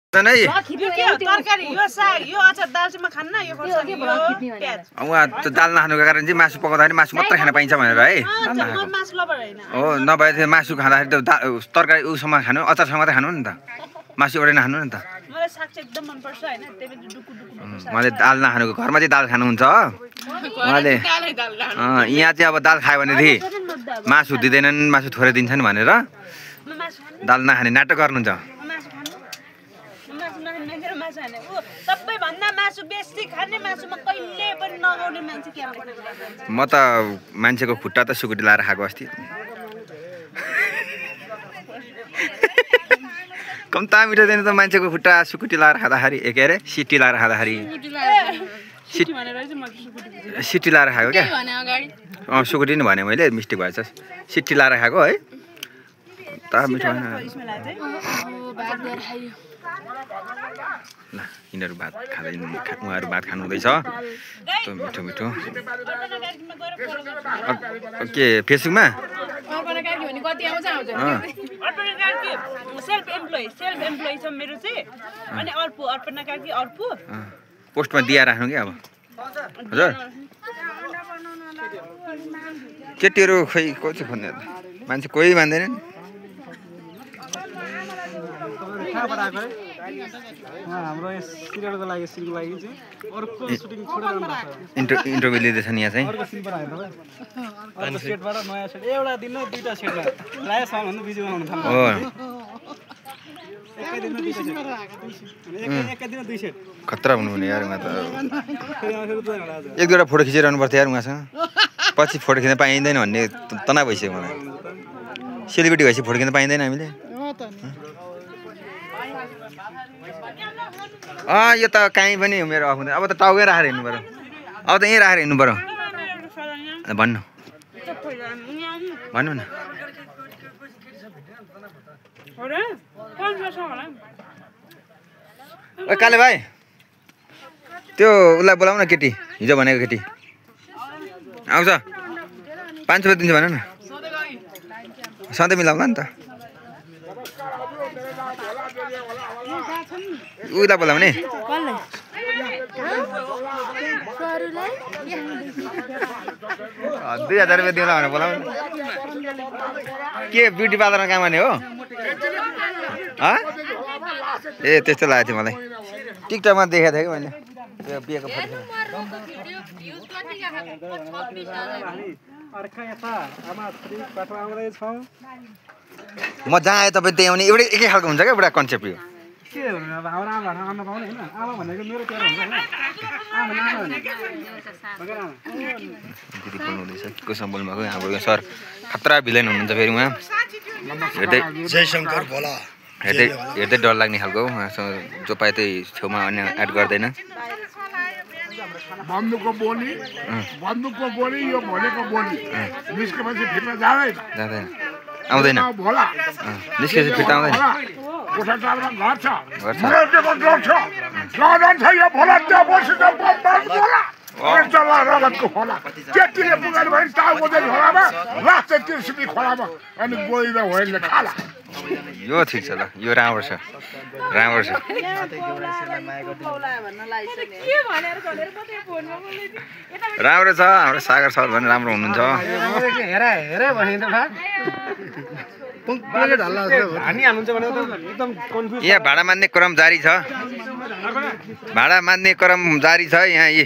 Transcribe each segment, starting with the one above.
नै तरकारी यो साग यो अचार दालचिनीमा खान्न यो खोर्सानी यो प्याज उहाँ दाल नखानुको कारण चाहिँ मासु पकाउँदाखेरि मासु मात्रै खान पाइन्छ भनेर है म मासु लभर हैन हो नभए त्यो मासु खाँदाखेरि त तरकारी उसँग खानु अचारसँग मात्रै खानु नि त मासु एउटै नखानु नि त मलाई साग चाहिँ एकदम मन पर्छ हैन त्यही भएर डुकु डुकु मैले दाल नखानुको घरमा चाहिँ दाल खानुहुन्छ उहाँले यहाँ चाहिँ अब दाल खायो भनेदेखि मासु दिँदैनन् मासु थोरै दिन्छन् भनेर दाल नखाने नाटक गर्नुहुन्छ सबैभन्दा मासु बेसी खाने मासुमा कहिले पनि नगाउने मान्छे के हो म त मान्छेको खुट्टा त सुकुटी लाएर खाएको अस्ति कम्ता मिठो दिने त मान्छेको खुट्टा सुकुटी लाएर खाँदाखेरि के अरे सिटी लाएर खाँदाखेरि सिटी लाएर खाएको क्या सुकुटी नै भने मैले मिस्टेक भएछ सिटी लाएर खाएको है कम्ता मिठो ल यिनीहरू भात खाँदैन उहाँहरू भात खानु हुँदैछ मिठो मिठो के फेसबुकमा पोस्टमा दिइराख्नु क्या अब हजुर केटीहरू खै को चाहिँ खोज्ने मान्छे कोही मान्दैनन् हाम्रो सिरियलको लागि चाहिँ अर्को सुटिङ छोडेर इन्टरभ्यू लिँदैछ नि यहाँ चाहिँ अर्को सेटबाट नयाँ सेट एउटा दिन दुईटा सेट लायो सामान भन्नु बिजी बनाउनु थाल्नु हो एकै दिनमा दुई सेट एकै दिनमा दुई सेट खतरा हुनुहुने यार उहाँ त एक दुईवटा फोटो खिचिरहनु पर्थ्यो यार उहाँसँग पछि फोटो खिच्न पाइँदैन भन्ने तनाव भइसक्यो मलाई सेलिब्रिटी भएपछि फोटो खिच्न पाइँदैन हामीले यो त काहीँ पनि मेरो अफ हुँदैन अब त टाउकै राखेर हिँड्नु पऱ्यो अब त यहीँ राखेर हिँड्नु पऱ्यो भन्नु भन्नु न ओ काले भाइ त्यो उसलाई बोलाऊ न केटी हिजो भनेको केटी आउँछ 500 रुपियाँ दिन्छ भन न सधैँ मिलाउला नि त उता बोलाउने 2000 रुपियाँ दिउँला भनेर बोलाउने के ब्युटी पार्लरमा काम गर्ने हो ए त्यस्तो लागेको थियो मलाई टिकटकमा देखाएको थियो कि मैले त्यो बिहेको फोटो म जहाँ आएँ तपाईँ त्यही आउने एउटै एकै खालको हुन्छ क्या एउटा कन्सेप्ट यो के भन्नु अब हाम्रो आमा पाउने हैन आमा भनेको मेरो प्यारो हुन्छ हैन आमा दिदी बोल्नु हुँदैछ कोसँग बोल्नु भएको हाम्रो सर खतरा भिलेन हुनुहुन्छ फेरि उहाँ हेर्दै जयशंकर भोला हेर्दै डर लाग्ने खालको उहाँसँग जो पाए त्यही छेउमा अन्य एड गर्दैन बन्दुकको बोली यो भनेको बोली निस्केपछि फिर्ता जाँदैन आउँदैन भोला निस्केपछि फिर्ता आउँदैन कोठाटारमा घर छ मरेको डर छ गजन छ यो भोला त्यो बसेको भोला चला रगतको खोला केटीले पुगेर भने टाउ गोदै खोलामा लास्ट तिर्सिपी खोलामा अनि गोइद होइले खाला यो ठिक छ ल यो राम्रो छ राम्रो छ राम्रो छ हाम्रो सागर सर भने राम्रो हुनुहुन्छ हेरा भने त हानी हाल्नुहुन्छ भने एकदम कन्फ्युज यहाँ भाडा मान्ने क्रम जारी छ भाडा मान्ने क्रम जारी छ यहाँ यी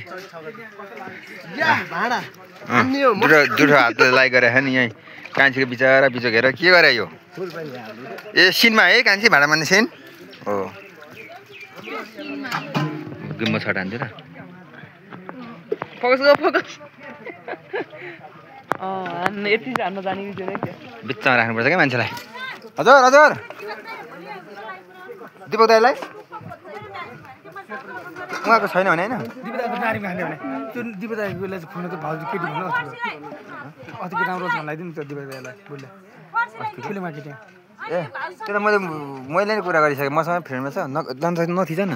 भाडा दुठो हातले लाइ गरेको नि यहीँ कान्छीको बिचरा बिचो घेर के गरे यो ए सिनमा है कान्छी भाडा मान्ने सिन हो म छट हान्छु र बिचमा राख्नुपर्छ क्या मान्छेलाई हजुर हजुर दिपक दाईलाई उहाँको छैन भने होइन दिपक दाईलाई फोन त भाउजू केटी भन्नु अति राम्रो छ लगाइदिनु त्यो दिपक दाईलाई बोल्यो फिल्ममा केटी ए त्यो त मैले नै कुरा गरिसकेँ मसँग फ्रेन्डमा छ नथिच न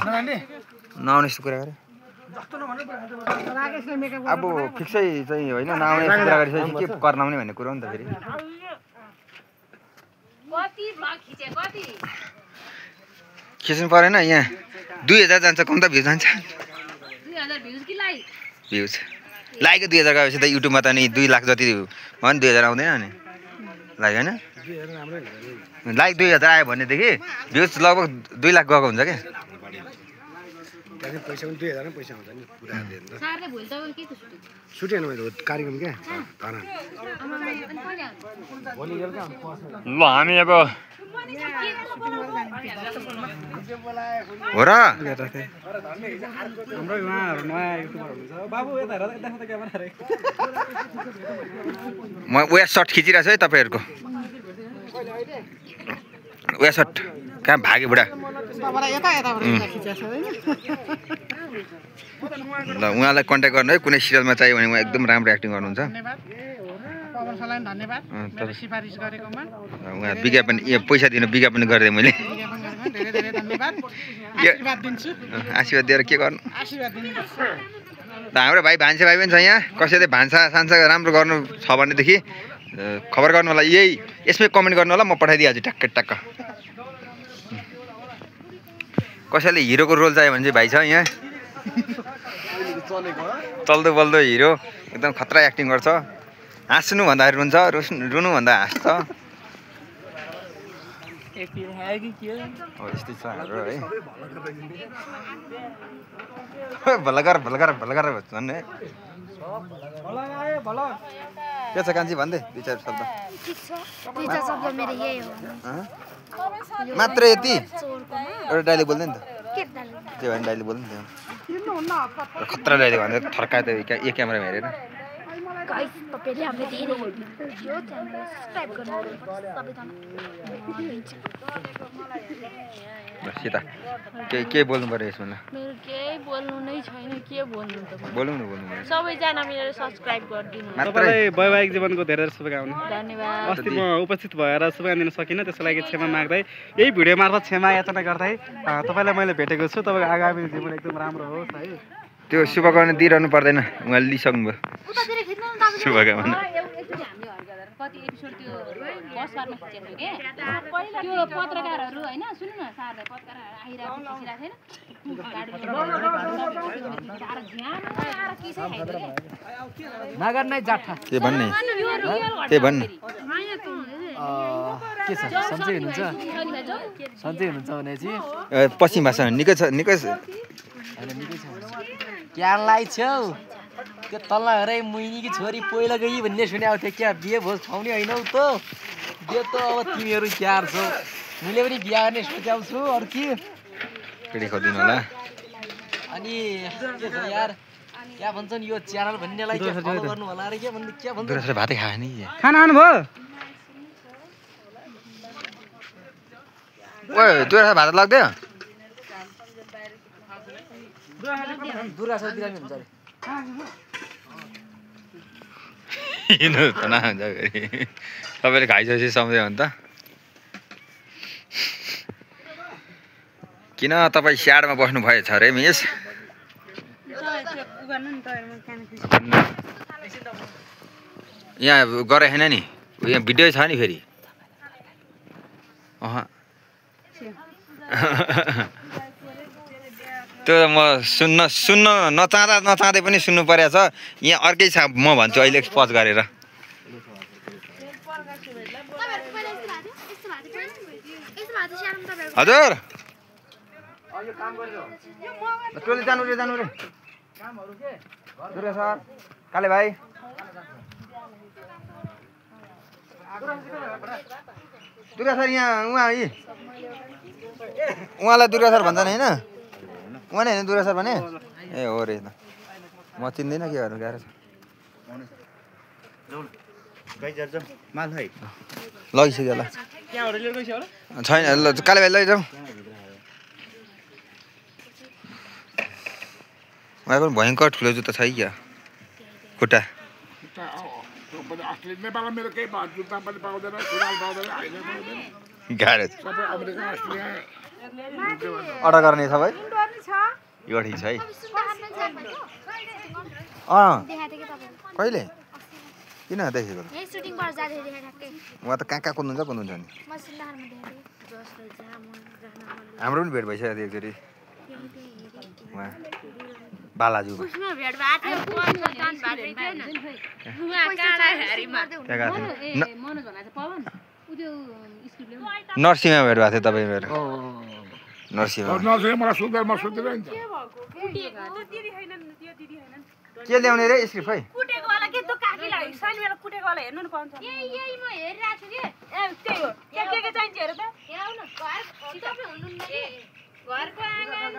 नआउने जस्तो कुरा गरेँ अब फिक्सै चाहिँ होइन नआउने कुरा गरिसकेपछि के कर्नाउने भन्ने कुरो नि त फेरि खिच्नु परेन यहाँ 2000 जान्छ कम त भ्यू जान्छ 2000 भ्यूज कि लाइक भ्यूज लाइक 2000 गएपछि त युट्युबमा त नि 2 लाख जति भयो भने 2000 आउँदैन नि लाइक हैन लाइक 2000 आयो भनेदेखि भ्यूज लगभग 2 लाख गएको हुन्छ क्या पैसा पनि 2000 नै पैसा आउँछ नि पुरा हेर्नु त सारले भोलि त के सुटे हैन मैले कार्यक्रम क्या ताना भोलि बेलुका ल हामी अब हो र हाम्रो उहाँहरु नयाँ युट्युबर हुनुहुन्छ बाबु यता हेर यता त क्यामेरा रे म उया सर्ट खिचिरहेको छु है तपाईहरुको उया सर्ट कहाँ भागे बुढा ल उहाँलाई कन्ट्याक्ट गर्नु है कुनै सिरियलमा चाहियो भने उहाँ एकदम राम्रो एक्टिङ गर्नुहुन्छ धन्यवाद सिफारिस गरेकोमा उहाँ विज्ञापन पैसा दिनु विज्ञापन गरिदिएँ मैले धेरै धेरै धन्यवाद आशीर्वाद दिन्छु आशीर्वाद दिएर के गर्नु आशीर्वाद दिनुपर्छ हाम्रो भाइ भान्से भाइ पनि छ यहाँ कसैले भान्सा सान्सा राम्रो गर्नु छ भनेदेखि खबर गर्नु होला यही यसमै कमेन्ट गर्नु होला म पठाइदिइहाल्छु टक्क टक्क कसैले हिरोको रोल चाहियो भने चाहिँ भाइ छ यहाँ चल्दो बल्दो हिरो एकदम खतरा एक्टिङ गर्छ हाँस्नु भन्दाखेरि रुन्छ रुनु भन्दा हाँस्छ यस्तै छ हाम्रो है भलगर भलगर भलगर भन्छ है के छ कान्छी भन्दै 2-4 शब्द ठीक छ 2-4 शब्द मेरो यही हो मात्र यति एउटा डाइलेग बोल्दै नि त के डाले त्यो भने डाइलेग बोल्नु नि खतरा डाइलेग भन्दै थर्कायो त एक क्यामेरामा हेरेर गाइस तपाईले हाम्रो धेरै यो च्यानल सब्स्क्राइब गर्नुहोस् सबैजना सीता के बोल्नु पर्यो यसमा मेरो केही बोल्नु नै छैन के बोल्नु त बोल्नु न सबैजना मेरो सब्स्क्राइब गरिदिनु तपाईलाई वैवाहिक जीवनको धेरै शुभकामना धन्यवाद अस्ति म उपस्थित भएर शुभकामना दिन सकिनँ त्यसको लागि क्षमा माग्दै यही भिडियो मार्फत क्षमा याचना गर्दै तपाईलाई मैले भेटेको छु तपाईको आगामी जीवन एकदम राम्रो होस् है त्यो शुभकामना दिइरहनु पर्दैन उहाँले लिइसक्नुभयो शुभकामना कति एपिसोड त्यो बसबारमा खिचेको थियो के त्यो पत्रकारहरू हैन सुन्नु न सारले पत्रकारहरू आइरहेको खिचिरहेको छैन नगर नै जाठा के भन्ने के भन्ने के छ सन्चै हुनुहुन्छ सन्चै हुनुहुन्छ भने चाहिँ पश्चिम भाषा निकै छ निकै छ क्यानलाई छौ त्यो तल्ला हेरै मुइनीकी छोरी पहिला गई भन्ने सुनेको थियो क्या बिहे भोज खुवाउने होइन हौ त यो त अब तिमीहरू क्यार छौ मैले पनि बिहा गर्ने सोचेको छु अरू के केटी खोदिनु होला अनि के छ यार क्या भन्छन् यो च्यानल भन्नेलाई के फलो गर्नु होला रे के भन्छ दुरासले भातै खायो नि खाना खानुभयो ओए दुरास भात लाग्दैन दुरास बिरामी हुन्छ रे हिँड्नु त नहुन्छ फेरि तपाईँले खाइसकेपछि सम्झ्यो भने त किन तपाईँ स्याडमा बस्नु भएछ अरे मिस यहाँ गरे छैन नि यहाँ भिडियो छ नि फेरि त्यो म सुन्न नचाहँदै पनि सुन्नु परेको छ यहाँ अर्कै छ म भन्छु अहिले पज गरेर हजुर टोली जानु रे सर काले भाइ दुर्गा सर यहाँ उहाँलाई दुर्गा सर भन्छन् होइन उहाँ नै होइन दुर्गा सर भने ए हो रे त म चिन्दिनँ के गर्नु गाह्रो छ लगिसक्यो होला छैन ल काले भाइ लैजाउँ उहाँको पनि भयङ्कर ठुलो जुत्ता छ है क्या खुट्टा नेपालमा मेरो केही जुत्ता पनि पाउँदैन सुरुवाल पाउँदैन गाह्रो छ सबै अमेरिका अस्ट्रेलिया अर्डर गर्ने छ भाइ यो ठिक छ है कहिले किन देखेको यही सुटिङबाट जाँदाखेरि ठ्याक्कै उहाँ त कहाँ कुद्नुहुन्छ नि म सिन्दारमा देखेँ हाम्रो पनि भेट भइसक्यो थियो एकचोटि उहाँ बालाजुमा उसमा भेट भएको त्यहाँ गएको थिएँ मनोज भनेको चाहिँ पवन उ त्यो स्क्रिप्ट ल्याउनु नर्सिङमा भेट भएको थियो तपाईँ मेरो नर्सिङमा नर्सिङ मलाई सुत्दैमा सुत्दिनँ नि त के ल्याउने रे स्क्रिप्ट खै कुटेको वाला के त्यो काकीलाई सानो बेला कुटेको वाला हेर्नु न पाउँछ यही म हेरिरहेको छु कि ए त्यही हो के चाहिन्छ हेर त यहाँ आउन तपाईँ हुनुहुन्न कि घरको आँगन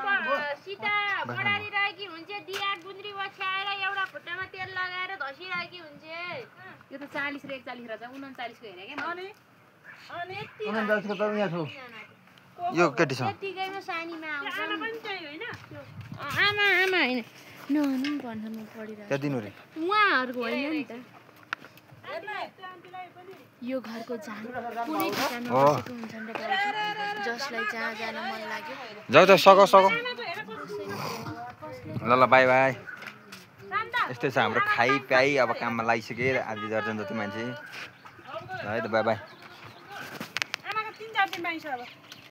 सीता बढारिरहेकी हुन्छ दिया गुन्द्री ओछ्याएर एउटा खुट्टामा तेल लगाएर धसिरहेकी हुन्छ यो त 40 र 41 रहेछ 39 को हेरे क्या अनि यति यो केटीसँग यतिकैमा सानीमा आउँछ आमा पनि चाहिँ होइन आमा आमा होइन नहुनु भन्छ म पढिरहेको त्यहाँ दिनु रे उहाँहरूको होइन नि त यो घरको झान कुनै ठिकाना हो। बसेको हुन्छन् र गाउँमा, जसलाई जहाँ जान मन लाग्यो जाऊ त सको ल ल बाई बाई यस्तै छ हाम्रो खाइ प्याइ अब काममा लागिसके आधी दर्जन जति मान्छे है त बाई बाई आमाको 3-4 दिन पाइन्छ अब